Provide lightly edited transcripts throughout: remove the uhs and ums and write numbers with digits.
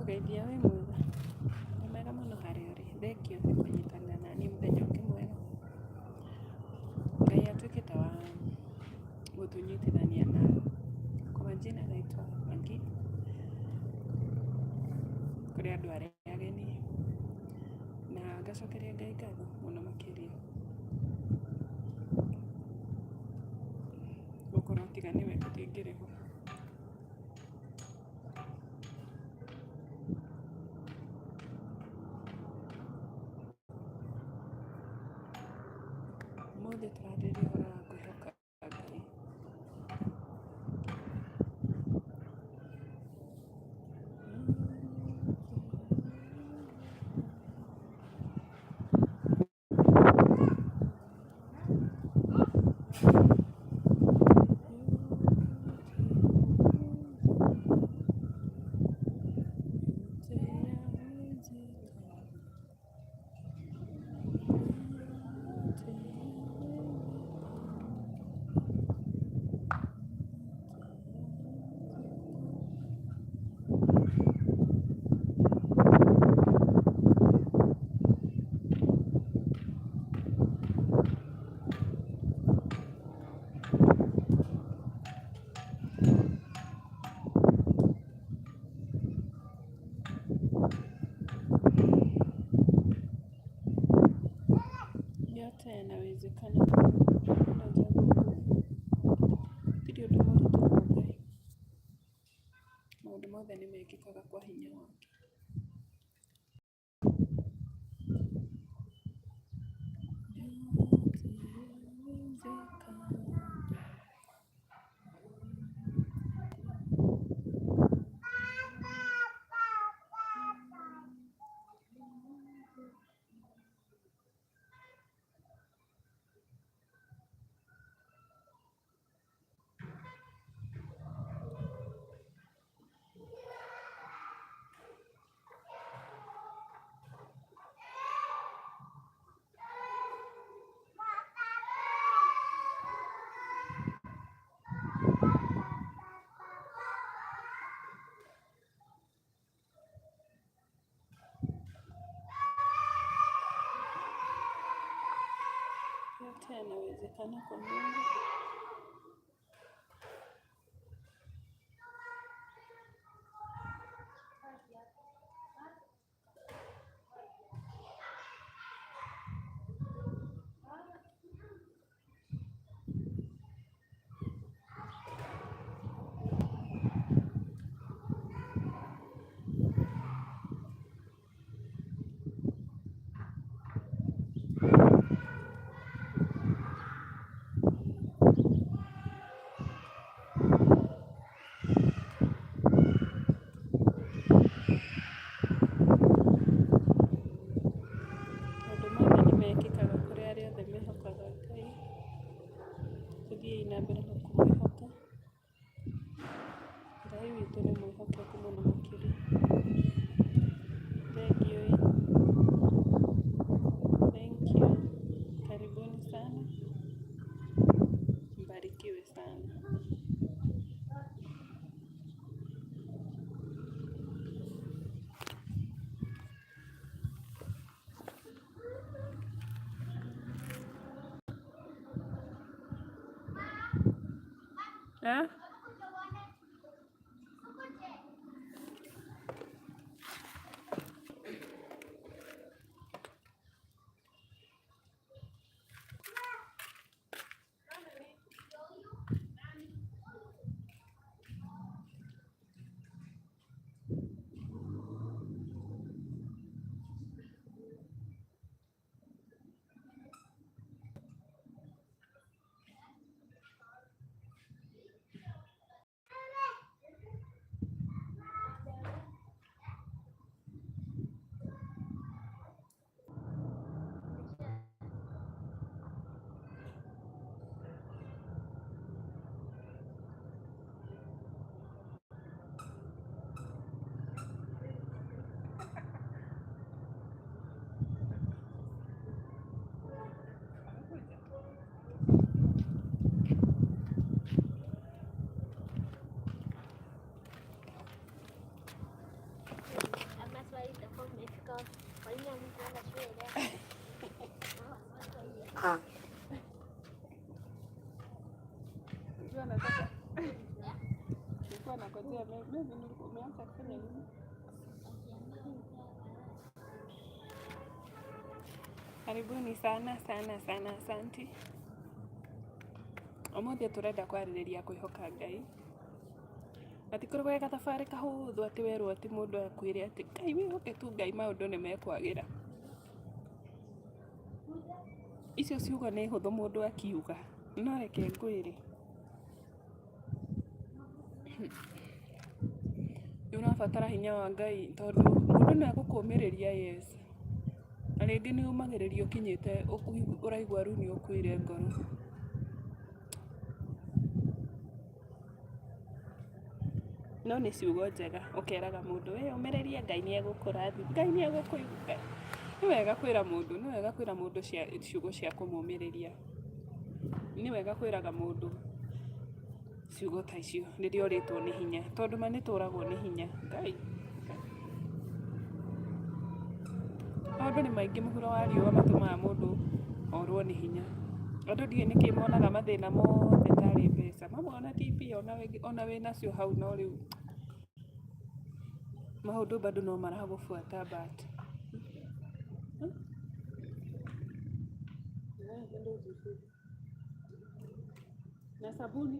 Ndakũgeithia wĩ mwega? Nĩ mega mũno harĩa ũrĩ. Thengiũ nĩ kũnyitanĩra naniĩ mũthenya ũngĩ mwega. Ngai atuĩkĩte wa gũtũnyitithania na kwa majina naitwa Maggie. Kũrĩ andũ arĩa ageni na ngacokeria Ngai ngatho mũno makĩria gũkorwo tiga nĩwe tũtingĩrĩ ho. Ũmũthĩ tũrarĩrĩria ũhoro wa kwĩhoka Ngai. Yote yanawezekana hakuna jambo gumu. Gũtirĩ ũndũ mũritũ kwa Ngai. Maũndũ mothe nĩ mekĩkaga kwa hinya wake. Yote yanawezekana. Yote yanawezekana kwa Mungu. Maũndũ mothe nĩ mekĩkaga kũrĩ arĩa othe mehokaga Ngai. Tũthiĩi na mbere na kũmwĩhoka. Ngai witũ nĩ mwĩhokeku mũno makĩria. Thengiũ ĩ. Thank you. Karibuni sana. Mbarikiwe sana. Eh? Nilikuwa nataka nilikuwa nangojea maybe nilikuwa umeanza kufanya nini? Karibuni sana sana sana, asanti. Ũmũthĩ tũrenda kwarĩrĩria kwĩhoka Ngai. Na ti kũrĩ gathabarĩ kahũthũ atĩ werwo atĩ mũndũ akwĩre atĩ Ngai wĩhoke tu Ngai maũndũ nĩ mekwagĩra. Icio ciugo nĩ hũthũ mũndũ akiuga, no reke ngwĩre, nĩ ũrabatara hinya wa Ngai tondũ mũndũ no egũkũmĩrĩria yes, na rĩngĩ nĩ ũmagĩrĩria ũkinyĩte ũraigua rĩu nĩ ũkuire ngoro. No nĩ ciugo njega ũkeraga mũndũ wĩyũmĩrĩrie Ngai nĩ egũkũrathima, Ngai nĩ egũkũigua. Nĩ wega kwĩra mũndũ, nĩ wega kwĩra mũndũ ciugo cia kũmũmĩrĩria. Nĩ wega kwĩraga mũndũ ciugo ta icio rĩrĩa ũrĩtwo nĩ hinya, tondũ ma nĩ tũragwo nĩ hinya. Ngai! Maũndũ nĩ maingĩ mũhuro wa riũa matũmaga mũndũ orwo nĩ hinya. Andũ ndiũĩ nĩkĩ monaga mathĩna mothe tarĩ mbeca. Mamwe ona ti mbia ona wĩnacio hau no rĩu maũndũ bado no maragũbuata but. Na sabuni.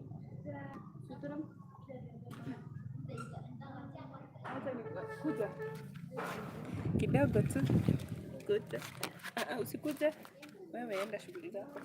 Kuja kidogo tu, kuja. Usikuje wewe, enda shughuli zako.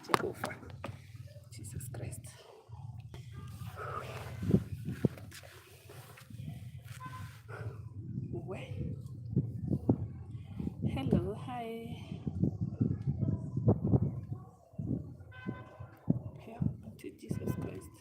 Jehova. Jesus Christ. We. Hello, hi. Help to Jesus Christ.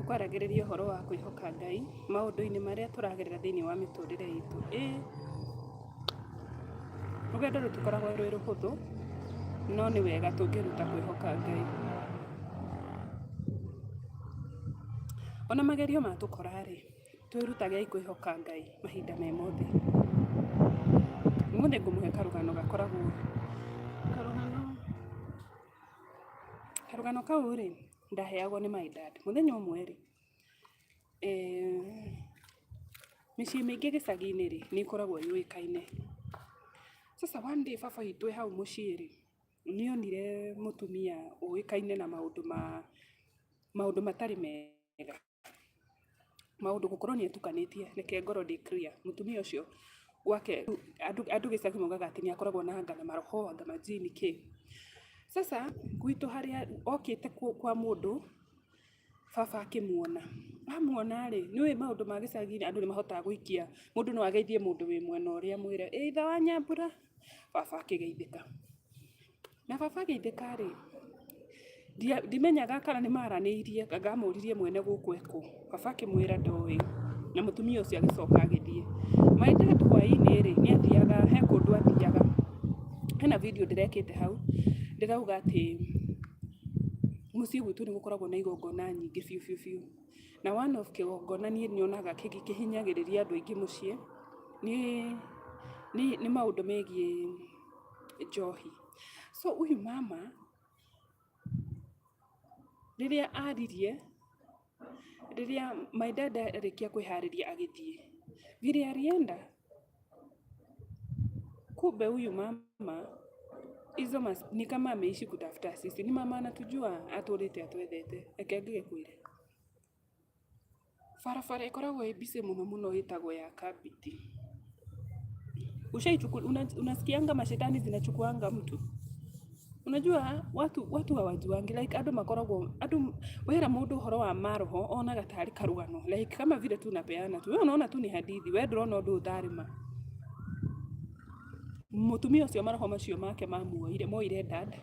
Tũkwaragĩrĩria ũhoro wa kwĩhoka Ngai maũndũ-inĩ marĩa tũragerera thĩinĩ wa mĩtũrĩre itũ. Ĩĩ, rũgendo rũtikoragwo rwĩ rũhũthũ, no nĩ wega tũngĩruta kwĩhoka Ngai. Ona magerio matũkora rĩ, twĩrutagei kwĩhoka Ngai mahinda me mothe. Ũmũthĩ ngũmũhe karũgano gakoragwo, karũgano, karũgano kau rĩ, ndaheagwo nĩ my dad. Mũthenya ũmwe rĩ, mĩciĩ mĩingĩ gĩcagi-inĩ rĩ, nĩ ĩkoragwo yũĩkaine. Sasa one day baba witũ e hau mũciĩ rĩ, nĩ onire mũtumia ũĩkaine na maũndũ ma, maũndũ matarĩ mega. Maũndũ gũkorwo nĩ atukanĩtie, reke ngorwo ndĩ clear, mũtumia ũcio gwake, andũ gĩcagi maugaga atĩ nĩ akoragwo na anga na maroho, anga majini kĩ. Sasa gwitũ harĩa okĩte kwa mũndũ, baba akĩmuona, amuona rĩ, nĩ ũĩ maũndũ ma gĩcagi-inĩ andũ nĩ mahotaga gũikia, mũndũ no ageithie mũndũ wĩ mwena ũrĩa amwĩre ĩ ithe wa Nyambura, baba akĩgeithĩka. Na baba ageithĩka rĩ, ndimenyaga kana nĩ maranĩirie, anga amũririe mwene gũkũ e kũ, baba akĩmwĩra ndoĩ, na mũtumia ũcio agĩcoka agĩthiĩ. My dad hwainĩ rĩ, nĩ athiaga, he kũndũ athiaga, hena video ndĩrekĩte hau, ndĩrauga atĩ mũciĩ gwitũ nĩ gũkoragwo na igongona nyingĩ biũ biũ biũ. Na one of kĩgongona niĩ nyonaga kĩhinyagĩrĩria andũ aingĩ mũciĩ, nĩ maũndũ megiĩ njohi. So huyu mama rĩrĩa aririe, rĩrĩa my dad arĩkia kwĩharĩria agĩthiĩ, vile alienda, kumbe huyu mama hizo ni kama ameishi kutafuta sisi. Ni mama anatujua atũrĩte atwethete. Reke ngĩkwĩre. Barabara ĩkoragwo ĩ busy mũno mũno ĩtagwo ya Kabiti. Unasikianga mashetani zinachukuanga mtu. Unajua watu hawajuangi like andũ makoragwo andũ wera mũndũ ũhoro wa maroho onaga tarĩ karũgano like kama vile tu napeana tu, wewe unaona tu ni hadithi, we ndũrona ũndũ ũtarĩ ma. Mũtumia ũcio maroho macio make mamuoire moire dad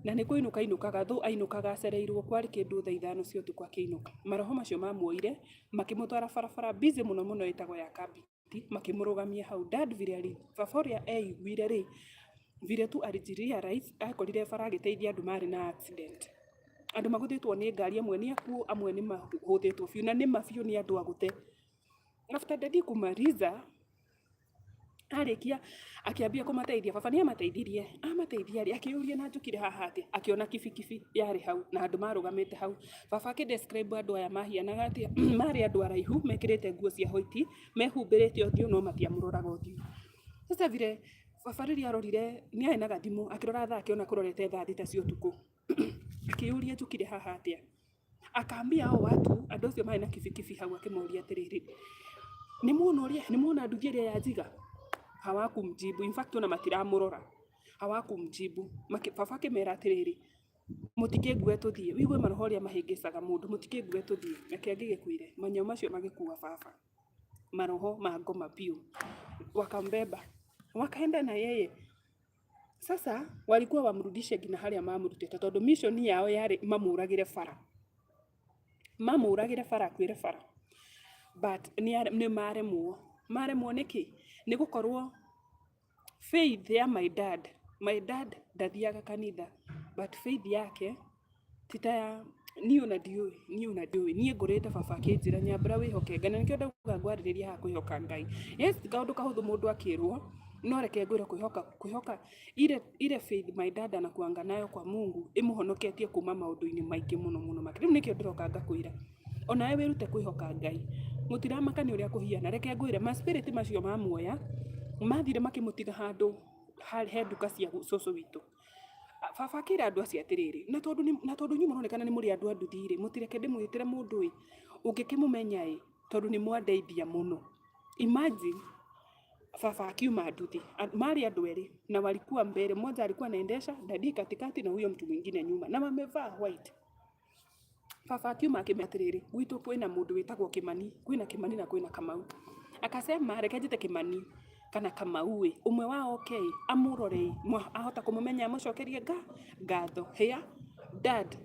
na nĩ kũinũka ainũkaga thũ ainũkaga acereirwo kwarĩ kĩndũ thaa 5 cia ũtukũ akĩinũka. Maroho macio mamuoire makĩmũtwara barabara busy mũno mũno ĩtagwo ya Kabiti, makĩmũrũgamia hau. Dad vile baba ũrĩa eiguire rĩ, vile tu alijirealize akorire bara agĩteithia andũ marĩ na accident. Andũ magũthĩtwo nĩ ngari, amwe nĩ akuũ, amwe nĩ mahũthĩtwo biũ, na nĩ ma biũ nĩ andũ agũthe. After daddy kumaliza arĩkia akĩambia kũmateithia, baba nĩ amateithirie, amateithia rĩ, akĩyũria na njũkire haha atĩa, akĩona kibikibi yarĩ hau na andũ marũgamĩte hau. Baba akĩ describe andũ aya mahianaga atĩa, marĩ andũ araihu mekĩrĩte nguo cia white, mehumbĩrĩte ũthiũ no matiamũroraga ũthiũ. Sasa vile baba rĩrĩa arorire nĩ arĩ na gathimũ, akĩrora thaa akĩona kũrorete thaa 6 cia ũtukũ. Akĩyũria njũkire haha atĩa. Akaambia hao watu andũ acio marĩ na kibikibi hau akĩmoria atĩrĩrĩ, nĩ muona ũrĩa nĩ muona nduthi ĩrĩa yanjiga? Hawakumjibu, in fact ona matiramũrora, hawakumjibu. Baba akĩmera atĩrĩrĩ, mũtikĩngue tũthiĩ, wĩigue maroho ũrĩa mahĩngĩcaga mũndũ, mũtikĩngue tũthiĩ. Reke ngĩgĩkwĩre, manyamũ macio magĩkua baba, maroho ma ngoma biũ, wakambeba wakaenda na yeye. Sasa walikuwa wamrudishe nginya harĩa mamũrutĩte tondũ mission yao yarĩ mamũragĩre bara, mamũragĩre bara akuĩre bara, but nĩ maremwo. Maremwo nĩkĩ? Nĩ gũkorwo faith ya my dad, my dad ndathiaga kanitha, but faith yake ti ta ya niĩ ona ndiũĩ, niĩ ona ndiũĩ. Niĩ ngũrĩte baba akĩnjĩra Nyambura wĩhoke Ngai, na nĩkĩo ndauga ngwarĩrĩria haha kwĩhoka Ngai. Yes, ti kaũndũ kahũthũ mũndũ akĩrwo, no reke ngwĩre kwĩhoka kwĩhoka ile ile faith my dad anakuanga nayo kwa Mungu ĩmũhonoketie kuma maũndũ-inĩ maingĩ mũno mũno makĩria. Rĩu nĩkĩo ndĩroka ngakwĩra onawe wĩrute kwĩhoka Ngai. Mũtiramaka nĩ ũrĩa kũhiana. Reke ngwĩre ma spirit macio mamuoya mathire makĩmũtiga handũ he nduka cia cũcũ witũ. Baba akĩra andũ acio atĩrĩrĩ, na tondũ inyuĩ mũronekana nĩ mũrĩ andũ a nduthi rĩ, mũtireke ndĩmwĩtĩre mũndũ ĩ ũngĩkĩmũmenya ĩ, tondũ nĩ mwandeithia mũno. Imagine baba akiuma nduthi, marĩ andũ erĩ na walikuwa mbele, mmoja alikuwa anaendesha, daddy katikati na huyo mtu mwingine nyuma, na wamevaa white. Baba akiuma akĩmera atĩrĩrĩ, gwitũ kwĩna mũndũ wĩtagwo Kĩmani, kwĩna Kĩmani na kwĩna Kamau. Akasema reke njĩte Kĩmani kana Kamau ĩ, ũmwe wao oke ĩ, amũrore ĩ, ahota kũmũmenya amũcokerie ngatho. Hĩa, dad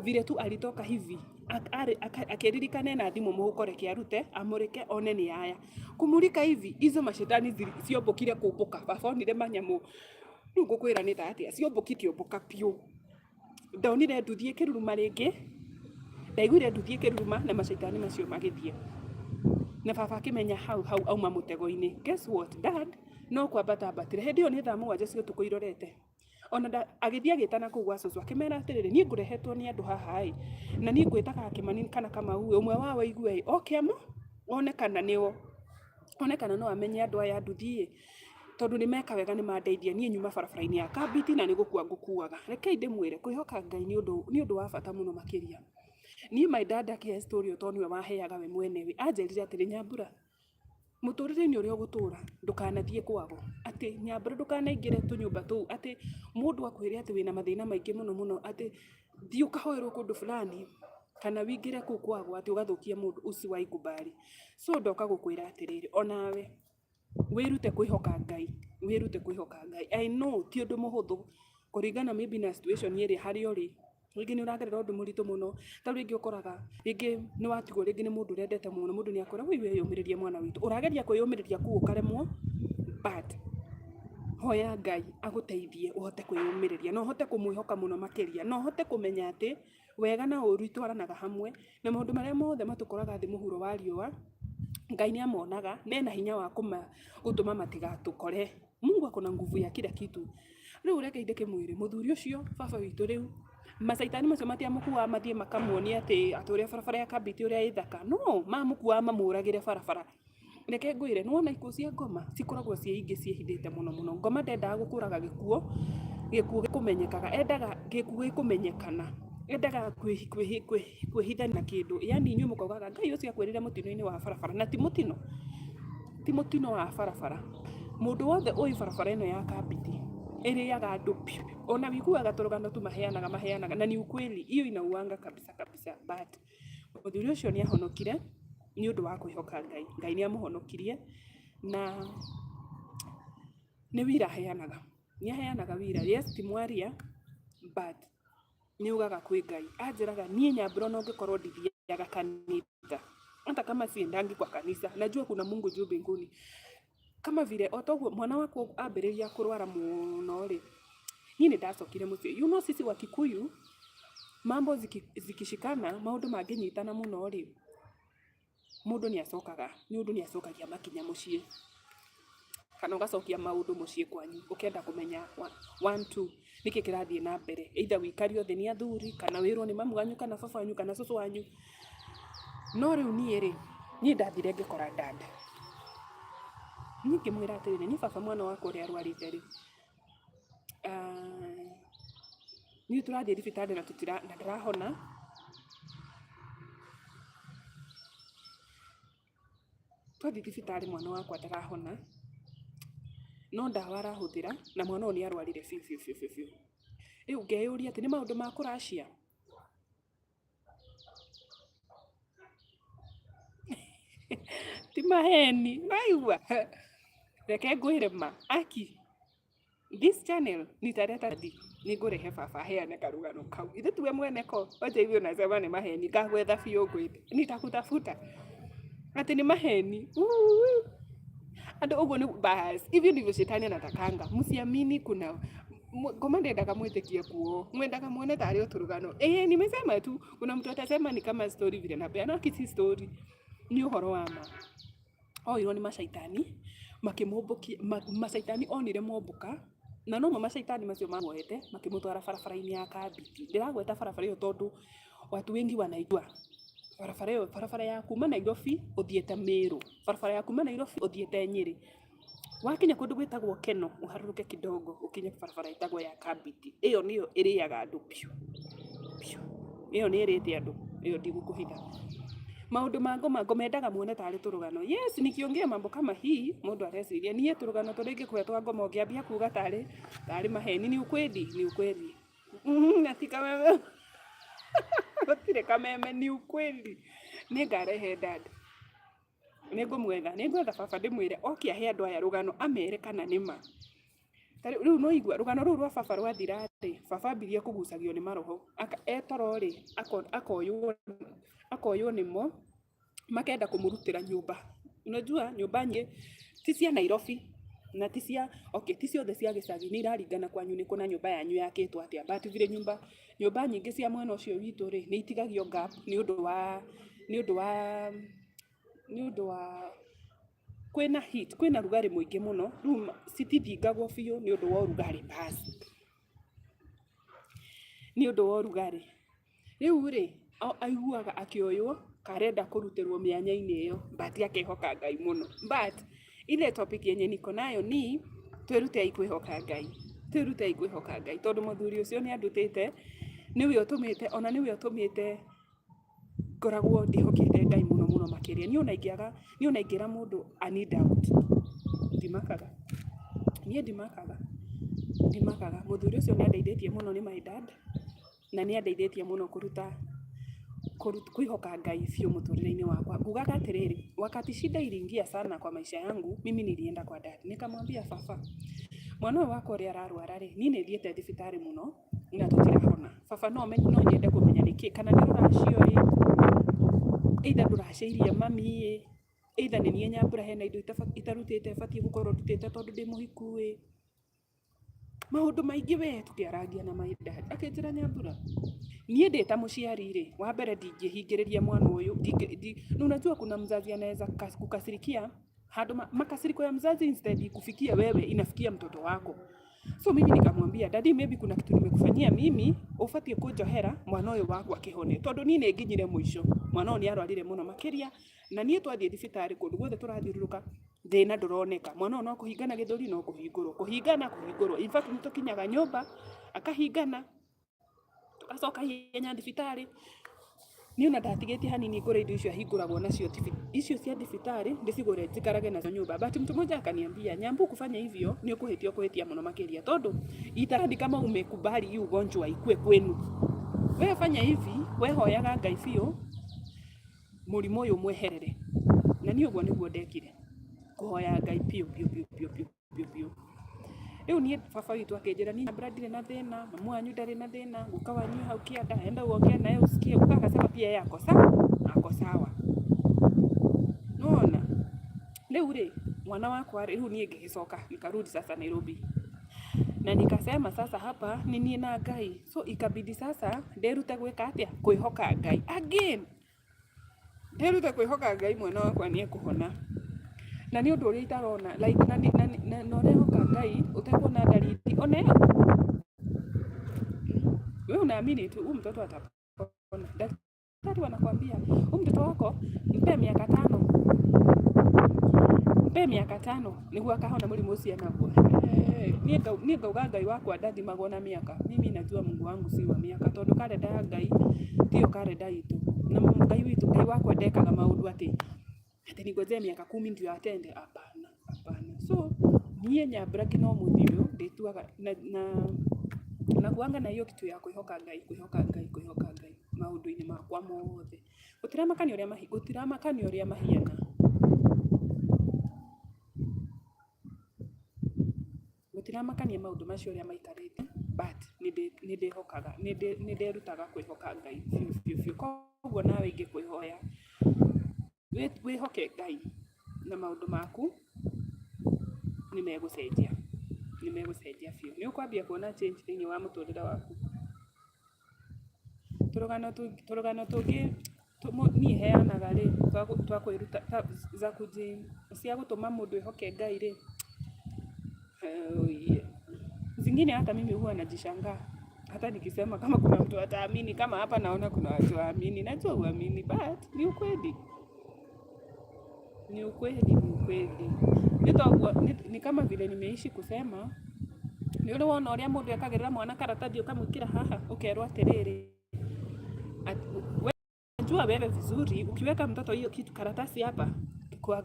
vile tu alitoka hivi akĩririkana ena thimũ mũhuko reke arute amũrĩke one nĩ aya. Kumulika hivi hizo mashetani ciombũkire kũmbũka. Baba onire manyamũ, rĩu ngũkwĩra nĩ ta atĩa, ciombũkire ikĩũmbũka biũ. Ndonire nduthi ĩkĩruruma rĩngĩ, ndaiguire nduthi ĩkĩruruma na macaitani macio magĩthiĩ. Na baba akĩmenya hau hau auma mũtego-inĩ. Guess what? Dad no kwambata ambatire. Hĩndĩ ĩyo nĩ thaa 7 cia ũtukũ irorete. Ona agĩthiĩ agĩtana kũu gwa cũcũ akĩmera atĩrĩrĩ, niĩ ngũrehetwo nĩ andũ haha ĩ, na niĩ ngwĩtaga Kĩmani kana Kamau ĩ, ũmwe wao aigue ĩ, oke one kana nĩo, one kana no amenye andũ aya a nduthi ĩ, tondũ nĩ meka wega nĩ mandeithia niĩ nyuma barabara-inĩ ya Kambiti na nĩ gũkua ngũkuaga. Rekei ndĩmwĩre kwĩhoka Ngai nĩ ũndũ wa bata mũno makĩria. Niĩ my dad akĩhe story ĩyo tondũ nĩwe waheaga we mwenewe, anjĩrire atĩrĩ, Nyambura, mũtũrĩre-inĩ ũrĩa ũgũtũra ndũkanathiĩ kwago, atĩ Nyambura ndũkanaingĩre tũnyũmba tũu, atĩ mũndũ akwĩre atĩ wĩna mathĩna maingĩ mũno mũno, atĩ thiĩ ũkahoerwo kũndũ fulani kana wĩingĩre kũu kwago atĩ ũgathũkia mũndũ, usiwahi kubali. So ndoka gũkwĩra atĩrĩrĩ, onawe wĩrute kwĩhoka Ngai, wĩrute kwĩhoka Ngai. I know ti ũndũ mũhũthũ kũringana maybe na situation ĩrĩa harĩa ũrĩ, rĩngĩ nĩ ũragerera ũndũ mũritũ mũno, ta rĩu rĩngĩ ũkoraga rĩngĩ nĩ watigwo rĩngĩ nĩ mũndũ ũrendete mũno, mũndũ nĩ akwĩra wũi wĩyũmĩrĩrie mwana witũ, ũrageria kwĩyũmĩrĩria kũu ũkaremwo, but hoya Ngai agũteithie ũhote kwĩyũmĩrĩria na ũhote kũmwĩhoka mũno makĩria, na ũhote kũmenya atĩ wega na ũru itwaranaga hamwe, na maũndũ marĩa mothe matũkoraga thĩ mũhuro wa riũa, Ngai nĩ amonaga na ena hinya wa gũtũma matigatũkore. Mungu ako na nguvu ya kila kitu. Rĩu reke ndĩkĩmwĩre mũthuri ũcio baba witũ rĩu macaitani macio matiamũkuaga mathiĩ makamuonie atĩ ũrĩa barabara ya Kambiti ũrĩa ĩ thaka, no mamũkuaga mamũragĩre barabara. Reke ngwĩre nĩ wona ikuũ cia ngoma cikoragwo ciĩ ingĩ ciĩhithĩte mũno mũno. Ngoma ndendaga gũkũraga gĩkuũ, gĩkuũ gĩkũmenyekaga, endaga gĩkuũ gĩkũmenyekana, endaga kwĩhithania na kĩndũ, yaani inyuĩ mũkaugaga Ngai ũcio akwĩrire mũtino-inĩ wa barabara, na ti mũtino, ti mũtino wa barabara. Mũndũ wothe ũĩ barabara ĩno ya Kambiti, Ĩrĩaga andũ piũ. Ona wĩiguaga tũrũgano tu maheanaga maheanaga na ni ukweli, hiyo inauanga kabisa kabisa but mũthuri ũcio nĩ ahonokire nĩ ũndũ wa kwĩhoka Ngai. Ngai nĩ amũhonokirie na nĩ wĩira aheanaga. Nĩ aheanaga wĩira, yes ti mwaria but nĩ augaga kwĩ Ngai. Anjĩraga niĩ Nyambura ona ũngĩkorwo ndithiaga kanitha, hata kama siendangi kwa kanisa, najua kuna Mungu juu mbinguni. Kama vile o toguo mwana wakwa ambĩrĩria kũrwara mũno rĩ, niĩ nĩ ndacokire mũciĩ. You know sisi Wakikuyu mambo zikishikana, maũndũ mangĩnyitana mũno rĩ, mũndũ nĩ acokaga, mũndũ nĩ acokagia makinya mũciĩ. Kana ũgacokia maũndũ mũciĩ kwanyu ũkenda kũmenya one two nĩkĩ kĩrathiĩ na mbere. Either ũikario thĩ nĩ athuri kana wĩrwo nĩ mamu wanyu kana baba wanyu kana cũcũ wanyu. No rĩu niĩ rĩ, niĩ ndathire ngĩkora dad. Niĩ ngĩmwĩra atĩrĩrĩ, niĩ baba mwana wakwa ũrĩa arwarĩte rĩ, niĩ tũrathiĩ thibitarĩ na tũtira na ndarahona. Twathiĩ thibitarĩ mwana wakwa ndarahona, no ndawa arahũthĩra na mwana ũyũ nĩ arwarire biũ biũ biũ biũ. Rĩu ngeyũria atĩ nĩ maũndũ ma kũracia? Ti maheni, waigua? Reke ngwĩre ma, aki this channel nitaleta nĩ ngũrehe baba aheane karũgano kau. Ithe tiwe mwene ko, wacha hivyo nasema nĩ maheni, ngagwetha biũ ngwĩte, nitakutafuta atĩ nĩ maheni. Andũ ũguo nĩ bas, hivyo ndivyo shetani anatakanga. Msiamini kuna ngoma ndendaga mwĩtĩkie kuo, mwendaga muone tarĩ o tũrũgano. Ĩĩ nimesema tu, kuna mtu atasema ni kama story vile napeana, no si story, nĩ ũhoro wa ma. Oirwo nĩ macaitani makĩmũmbũkia, macaitani onire mombũka, na nomo macaitani macio mamuoete makĩmũtwara barabara-inĩ ya Kambiti. Ndĩragweta barabara ĩyo tondũ watu wengi wanaijua barabara ĩyo, barabara ya kuma Nairobi ũthiĩte Meru, barabara ya kuma Nairobi ũthiĩte Nyĩrĩ. Wakinya kũndũ gwĩtagwo Keno, ũharũrũke kidogo ũkinye barabara ĩtagwo ya Kambiti. Ĩyo nĩyo ĩrĩaga andũ biũ biũ. Ĩyo nĩ ĩrĩte andũ, ĩyo ndigũkũhitha. Maũndũ ma ngoma, ngoma endaga muone tarĩ tũrũgano. Yes, nikiongea mambo kama hii, mũndũ areciria niĩ tũrũgano tũrĩa ingĩkũhe twa ngoma ũngĩambia kuga tarĩ tarĩ maheni, ni ukweli, ni ukweli. Na ti kameme. Gũtirĩ kameme, ni ukweli. Nĩ ngarehe dad. Nĩ ngũmwetha, nĩ ngwetha baba ndĩmwĩre oke ahe andũ aya rũgano amere kana nĩ ma. Rĩu nĩ waigua rũgano rũu rwa baba rwathira rĩ, baba ambirie kũgucagio nĩ maroho. E toro rĩ, akoywo akoywo nĩmo, makenda kũmũrutĩra nyũmba. Unajua nyũmba nyingĩ ti cia Nairobi na ti cia, okay, ti ciothe cia gĩcagi, nĩ iraringana kwanyu nĩ kũ na nyũmba yanyu yakĩtwo atĩa. But vile nyũmba nyũmba nyingĩ cia mwena ũcio witũ rĩ, nĩ itigagio gap nĩ ũndũ wa nĩ ũndũ wa nĩ ũndũ wa kwĩna heat, kwĩna rugarĩ mũingĩ mũno, rĩu citithingagwo biũ nĩ ũndũ wa ũrugarĩ basi. Nĩ ũndũ wa ũrugarĩ. Rĩu rĩ, aiguaga akĩoywo karenda kũrutĩrwo mĩanya-inĩ ĩyo but akehoka Ngai mũno. But ile topic yenye niko nayo ni twĩrutei kwĩhoka Ngai. Twĩrutei kwĩhoka Ngai tondũ mũthuri ũcio nĩ andutĩte, nĩwe ũtũmĩte ona nĩwe ũtũmĩte ngoragwo ndĩhokete Ngai mũno mũno makĩria. Niĩ ona ingĩaga, niĩ ona ingĩra mũndũ I need out, ndimakaga. Niĩ ndimakaga, ndimakaga. Mũthuri ũcio nĩ andeithĩtie mũno nĩ my dad, na nĩ andeithĩtie mũno kũruta kwĩhoka Ngai biũ mũtũrĩre-inĩ wakwa. Ngugaga atĩrĩrĩ, wakati shida iliingia sana kwa maisha yangu, mimi nilienda kwa dad. Nikamwambia baba, mwana ũyũ wakwa ũrĩa ararwara rĩ, niĩ nĩ thiĩte thibitarĩ mũno na tũtirahona. Baba no no nyende kũmenya nĩkĩ, kana nĩ rũracio ĩ, either ndũracĩirie mami ĩ, either nĩ niĩ Nyambura hena indo itarutĩte batiĩ gũkorwo ndutĩte tondũ ndĩ mũhiku ĩ. Maũndũ maingĩ we tũkĩarangia na my dad. Akĩnjĩra Nyambura, niĩ ndĩ ta mũciari rĩ, wa mbere ndingĩhingĩrĩria mwana ũyũ, unajua kuna mzazi anaweza kukasirikia handũ makasiriko ya mzazi instead ikufikie wewe inafikia mtoto wako. So mimi nikamwambia daddy, maybe kuna kitu nimekufanyia mimi ũbatiĩ kũnjohera mwana ũyũ wakwa akĩhone, tondũ niĩ nĩ nginyire mũico, mwana ũyũ nĩ arwarire mũno makĩria, na niĩ twathiĩ thibitarĩ kũndũ guothe tũrathiũrũrũka thĩna ndũroneka, mwana ũyũ no kũhingana gĩthũri no kũhingũrwo, kũhingana kũhingũrwo, in fact nĩ tũkinyaga nyũmba akahingana, tũgacoka ihenya thibitarĩ. Niĩ ona ndatigĩtie hanini ngũre indo icio ahingũragwo nacio icio cia thibitarĩ ndĩcigũre njikarage nacio nyũmba. But mtu mmoja akaniambia, Nyambu, kufanya hivyo nĩ ũkũhĩtia, ũkũhĩtia mũno makĩria, tondũ itaradi kama umekubali hii ugonjwa ikue kwenu. We fanya hivi, we hoyaga Ngai biũ mũrimũ ũyũ mweherere. Na niĩ ũguo nĩguo ndekire, kũhoya Ngai biũ biũ biũ biũ biũ biũ biũ. Rĩu niĩ baba witũ akĩnjĩra, niĩ Nyambura ndirĩ na thĩna, mamu wanyu ndarĩ na thĩna, guka wanyu hau kĩanda, enda uongee naye usikie. Guka akasema pia yeye ako sawa, ako sawa. Nĩwona? Rĩu rĩ, mwana wakwa rĩ, rĩu niĩ ngĩgĩcoka nikarudi sasa Nairobi. Na nikasema sasa hapa ni niĩ na Ngai. So ikabidi sasa ndĩrute gwĩka atĩa? Kwĩhoka Ngai. Again, ndĩrute kwĩhoka Ngai mwana wakwa nĩ ekũhona. Na nĩ ũndũ ũrĩa itarona like na na na na ũrehoka Ngai ũtekuona dalili ona ĩyo. Wewe unaamini tu huyu mtoto atapona. Daktari wanakwambia huyu mtoto wako mpe miaka 5. Mpe miaka 5 nĩguo akahona mũrimũ ũcio enaguo. Niĩ ngauga Ngai wakwa ndathimagwo na mĩaka. Mimi najua Mungu wangu si wa miaka, tondũ karenda ya Ngai tiyo karenda itũ. Na Ngai witũ, Ngai wakwa ndekaga maũndũ atĩ ningojee miaka 10 ndio atende. Hapana, hapana. So niĩ Nyambura nginya ũmũthĩ ũyũ ndĩtuaga na nakuanga na hiyo kitu ya kwĩhoka Ngai, kwĩhoka Ngai, kwĩhoka Ngai maũndũ-inĩ makwa mothe. Gũtiramakania ũrĩa mahiana. Gũtiramakania maũndũ macio ũrĩa maikarĩte, but nĩ ndĩhokaga, nĩ ndĩrutaga kwĩhoka Ngai biũ biũ biũ. Koguo nawe ingĩkwĩhoya wĩhoke Ngai na maũndũ maku nĩ megũcenjia, nĩ megũcenjia biũ. Nĩ ũkwambia kuona change thĩinĩ wa mũtũrĩre waku. Tũrũgano tũngĩ niĩ heanaga rĩ, twa kwĩruta za cia gũtũma mũndũ ehoke Ngai rĩ, zingine hata mimi huwa najishangaa. Hata nikisema kama kuna mtu ataamini, kama hapa naona kuna watu waamini, najua huamini, but ni ukweli. Ni ukweli, ni ukweli. Ni kama vile nimeishi kusema, nĩ ũrĩ wona ũrĩa mũndũ ekagĩrĩra mwana karatathi ũkamwĩkĩra haha ũkerwo atĩrĩrĩ, jua wewe vizuri ukiweka mtoto hiyo kitu karatasi hapa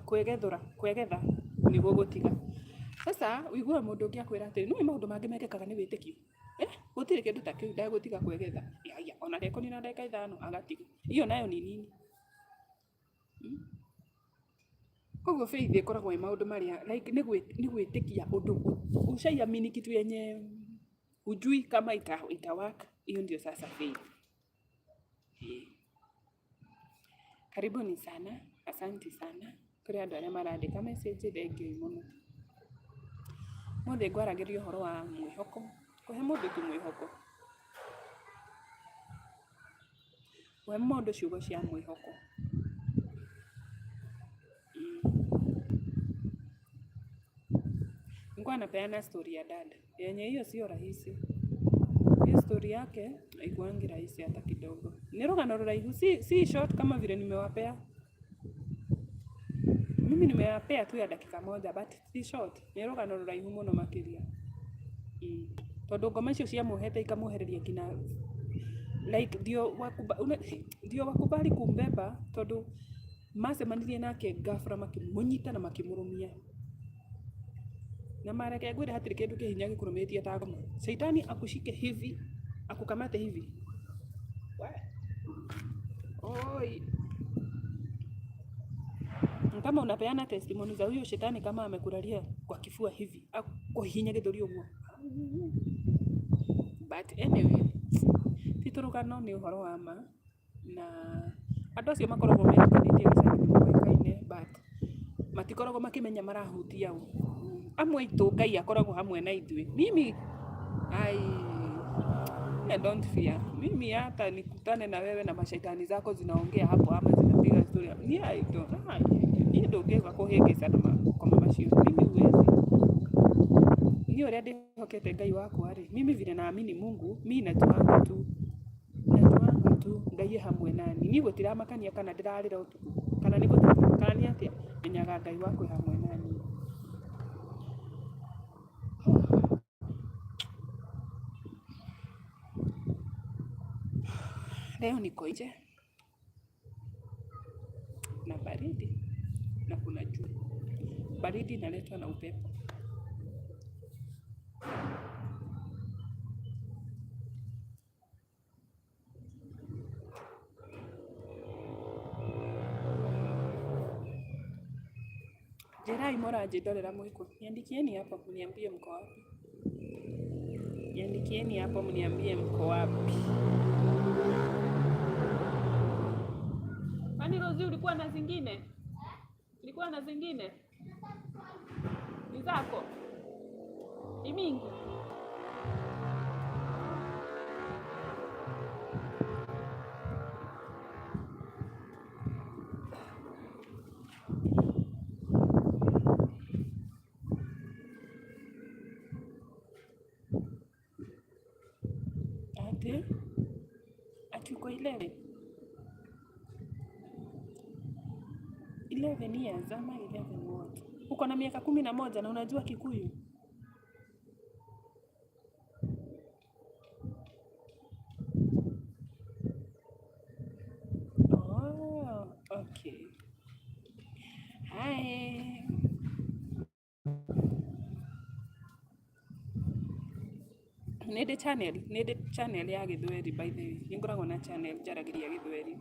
kwegethora kwegetha nĩ gũgũtiga. Sasa ũiguaga mũndũ ũngĩ akwĩra atĩrĩ, nĩũĩ maũndũ mangĩ mekĩkaga nĩ wĩtĩkio. Gũtirĩ kĩndũ ta kĩu, ndegũtiga kwegetha. Aya, ona ndekũnina ndagĩka 5 agatiga. Hiyo nayo ni nini? Koguo faith ĩkoragwo ĩ maũndũ marĩa like nĩ gwĩtĩkia ũndũ ushaiamini kitu yenye hujui kama ita work, hiyo ndio sasa faith. Karibuni sana, asanti sana kũrĩ andũ arĩa marandĩka message, thengiũ mũno. Ũmũthĩ ngwaragĩria ũhoro wa mwĩhoko, kũhe mũndũ tu mwĩhoko. Kũhe mũndũ ciugo cia mwĩhoko. Nilikuwa napeana story ya dad yenye hiyo sio rahisi. Hiyo story yake haikuangi rahisi hata kidogo. Ni rũgano rũraihu, si short kama vile nimewapea. Mimi nimewapea tu ya dakika 1, but si short. Nĩ rũgano rũraihu mũno makĩria. Tondũ ngoma icio ciamuohete ikamwohereria nginya like ndio wakubali kumbeba, tondũ macemanirie nake ghafla makĩmũnyita na makĩmũrũmia. Na mareke ngwĩre, hatirĩ kĩndũ kĩ hinya gĩkũrũmĩtie ta ngoma. Shaitani akushike hivi, akukamate hivi. We. Oi. Kama unapeana testimony za huyo shetani kama amekulalia kwa kifua hivi, akuhinya gĩthũri ũguo. But anyway, ti tũrũgano, nĩ ũhoro wa ma, na andũ acio makoragwo metĩkanĩtie gĩcagi nĩ moĩkaine, but matikoragwo makĩmenya marahutia ũ. Amwe aitũ Ngai akoragwo hamwe na ithuĩ. Mimi I don't fear. Mimi hata nikutane na wewe na mashaitani zako zinaongea hapo ama zinapiga story. Ni I don't. Niĩ ndũngĩũka kũhĩngĩca na makoma macio. Mimi huwezi. Niĩ ũrĩa ndĩhokete Ngai wakwa rĩ, mimi vile naamini Mungu, mi najuanga tu. Najuanga tu Ngai e hamwe nani. Niĩ gũtiramakania kana ndĩrarĩra ũtukũ, kana nĩ gũteta, kana nĩ atĩa, menyaga Ngai wakwa e hamwe nani. Leo niko nje. baridi na kuna jua. Baridi inaletwa na upepo. Njĩrai mũranjĩndorera mwĩkũ. Niandikieni hapo mniambie mko wapi. Niandikieni hapo mniambie mko wapi. Kwani Rozi ulikuwa na zingine? Ulikuwa na zingine? Ni zako? Ni mingi? Ati? Ati uko 11? 11 years ama 11 what? Uko na miaka 11 na unajua Kikuyu? Oh, okay. Hi. Nĩ ndĩ channel, nĩ ndĩ channel ya Gĩthweri by the way. Nĩ ngoragwo na channel njaragĩria Gĩthweri.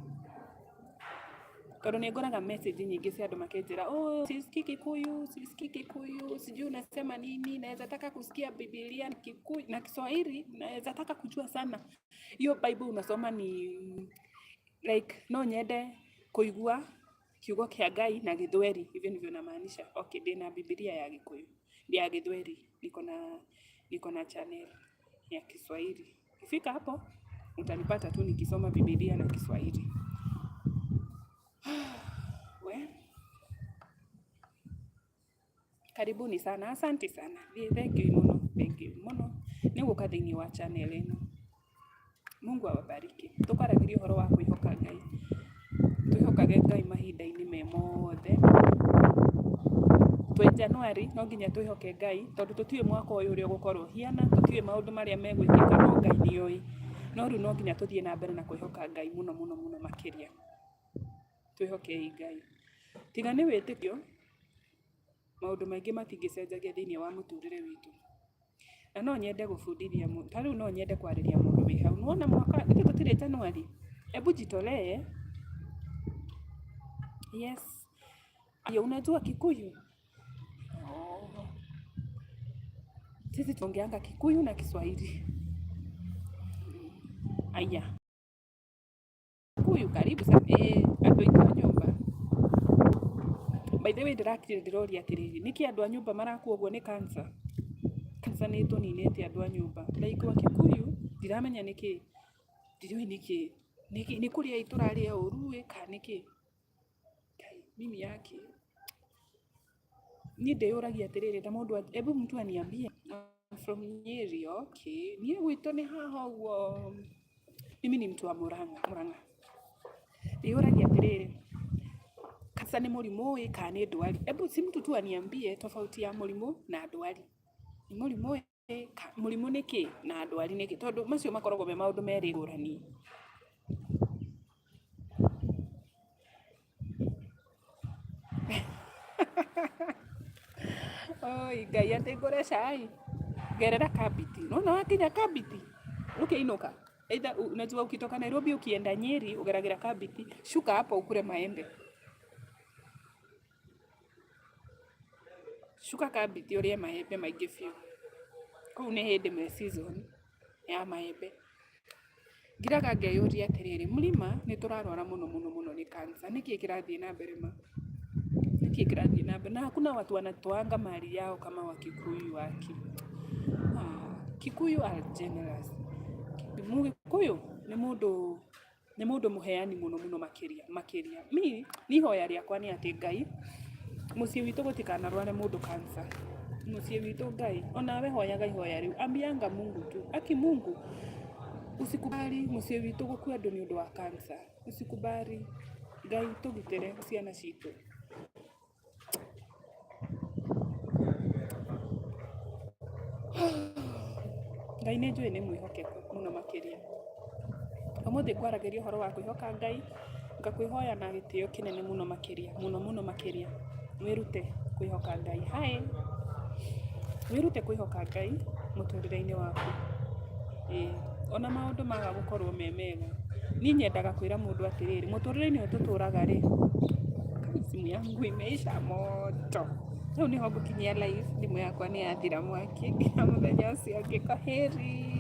Tondũ nĩ ngoraga message nyingĩ cia andũ makĩnjĩra, oh, sisikii Kikuyu, sisikii Kikuyu, sijui unasema nini, naweza taka kusikia Biblia Kikuyu na Kiswahili, naweza taka kujua sana. Hiyo Bible unasoma ni like no nyende kũigua kiugo kĩa Ngai na Gĩthweri, hivyo ndivyo namaanisha. Okay, ndĩna Biblia ya Gĩkũyũ, ya Gĩthweri, niko na channel ya Kiswahili. Ukifika hapo utanipata tu nikisoma Biblia na Kiswahili. We, karibuni sana, asante sana. Thank you muno, thank you muno nĩ gũka thĩinĩ wa channel ĩno. Mungu awabariki. Tũkwaragĩria ũhoro wa kwĩhoka Ngai. Twĩhokage Ngai mahinda-inĩ me mothe. Twĩ January no nginya twĩhoke Ngai tondũ tũtiũĩ mwaka ũyũ ũrĩa ũgũkorwo ũhiana, tũtiũĩ maũndũ marĩa megwĩkĩka no Ngai nĩ oĩ. No rĩu no nginya tũthiĩ na mbere na kwĩhoka Ngai mũno mũno mũno makĩria. Twĩhokei Ngai. Tiga nĩ wĩtĩkio, maũndũ maingĩ matingĩcenjagia thĩinĩ wa mũtũrĩre witũ. Na no nyende gũbundithia ta rĩu no nyende kwarĩria mũndũ wĩ hau. Nĩwona mwaka, ithuĩ tũtirĩ January? Hebu jitolee. Yes. Aya, unajua Kikuyu? Oh. Sisi tuongeanga Kikuyu na Kiswahili. Aya. Kikuyu karibu sana. Eh, andũ aitũ a nyũmba. By the way ndĩrakire ndĩroria atĩrĩrĩ, nĩkĩ andũ a nyũmba marakua ũguo nĩ cancer? Cancer nĩ ĩtũninĩte andũ a nyũmba. Like wa Kikuyu, ndiramenya nĩkĩ. Ndiũĩ nĩkĩ. Nĩkĩ nĩ kũrĩa tũrarĩa ũru ĩ kana nĩkĩ? Kai, mimi yake. Niĩ ndĩyũragia atĩrĩrĩ ta mũndũ hebu mtu aniambie. I'm from Nyeri, okay. Niĩ gwitũ nĩ haha ũguo. Mimi ni mtu wa Murang'a, Murang'a. Ndĩyũragia atĩrĩrĩ, cancer nĩ mũrimũ ĩ kana nĩ ndwari? Hebu si mtu tu aniambie tofauti ya mũrimũ na ndwari. Nĩ mũrimũ ĩ, mũrimũ nĩ kĩ na ndwari nĩ kĩ? Tondũ macio makoragwo me maũndũ merĩ ngũrani. Oi Ngai atĩ ngũre cai. Gerera Kabiti. Nĩwona wakinya Kabiti, ũkĩinũka. Either unajua ukitoka Nairobi ukienda Nyeri ugeragĩra Kabiti, shuka hapo ukule maembe. Shuka Kabiti ũrĩe maembe maingĩ biũ. Kũu nĩ hĩndĩ me season ya maembe. Ngiraga ngeyũria atĩrĩrĩ, mlima nĩ tũrarwara mũno mũno mũno nĩ cancer. Nĩkĩ kĩrathiĩ na mbere ma? Nĩkĩ kĩrathiĩ na mbere? Na hakuna watu wanatoanga mali yao kama Wakikuyu waki. Ah, Kikuyu are generous. Mũgĩkũyũ nĩ mũndũ mũheani mũno mũno makĩria makĩria. Mi ni ihoya rĩakwa nĩ atĩ Ngai mũciĩ witũ gũtikanarware mũndũ cancer. Mũciĩ witũ Ngai, onawe hoyaga ihoya rĩu. Ambianga Mungu tu. Aki Mungu, usikubali mũciĩ witũ gũkue andũ nĩ ũndũ wa cancer. Usikubali. Ngai tũgitĩre ciana citũ. Ngai nĩ njũĩ nĩ mwĩhokeku mũno makĩria. Ũmũthĩ ngwaragĩria ũhoro wa kwĩhoka Ngai. Ngakwĩhoya na gĩtĩo kĩnene mũno makĩria, mũno mũno makĩria, wĩrute kwĩhoka Ngai. Hi! Wĩrute kwĩhoka Ngai mũtũrĩre-inĩ waku. Ĩĩ, ona maũndũ maga gũkorwo me mega, niĩ nyendaga kwĩra mũndũ atĩrĩrĩ, mũtũrĩre-inĩ ũyũ tũtũraga rĩ, simu yangu imeisha moto. Hau nĩho ngũkinyia live, thimũ yakwa nĩ yathira mwaki. Nginya mũthenya ũcio ũngĩ, kwaheri.